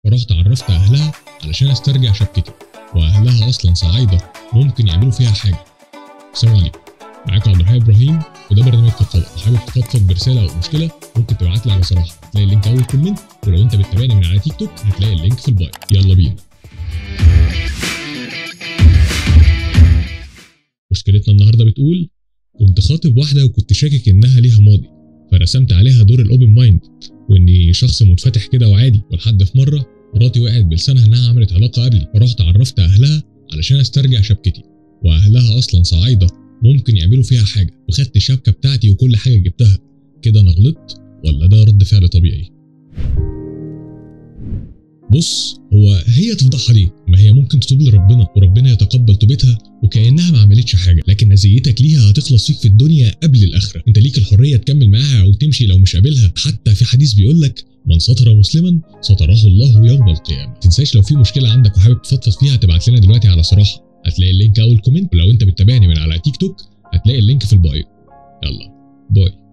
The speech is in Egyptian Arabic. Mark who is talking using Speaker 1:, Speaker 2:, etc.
Speaker 1: فرحت عرفت اهلها علشان استرجع شبكتي، واهلها اصلا صعايده ممكن يعملوا فيها حاجة. السلام عليكم، معاكم عبد الرحيم ابراهيم وده برنامج فضفضة. لو حابب تفضفض برسالة او مشكلة ممكن تبعت لي على صراحة، هتلاقي ال link اول comment، ولو انت بتتابعني من على تيك توك هتلاقي ال link في ال bio. يلا بينا. مشكلتنا النهارده بتقول: كنت خاطب واحدة وكنت شاكك انها ليها ماضي، فرسمت عليها دور ال open mind واني شخص منفتح كده وعادي، ولحد في مرة مراتي وقعت بلسانها انها عملت علاقة قبلي، فرحت عرفت اهلها علشان استرجع شبكتي، واهلها اصلا صعايده ممكن يعملوا فيها حاجة، وخدت الشبكة بتاعتي وكل حاجة جبتها. كده انا غلطت ولا ده رد فعل طبيعي؟ بص، هو هي تفضحها ليه؟ ما هي ممكن تتوب لربنا وربنا يتقبل توبتها وكأنها ما عملتش حاجة، لكن اذيتك ليها هتخلص فيك في الدنيا قبل الاخرة. انت ليك الحرية تكمل معاها او تمشي لو مش قابلها. حتى في حديث بيقولك: من ستر مسلما ستره الله يوم القيامة. ما تنساش لو في مشكلة عندك وحابب تفضفض فيها تبعت لنا دلوقتي على صراحة، هتلاقي ال link اول comment، ولو انت بتتابعني من على تيك توك هتلاقي ال link في ال bio. يلا bye.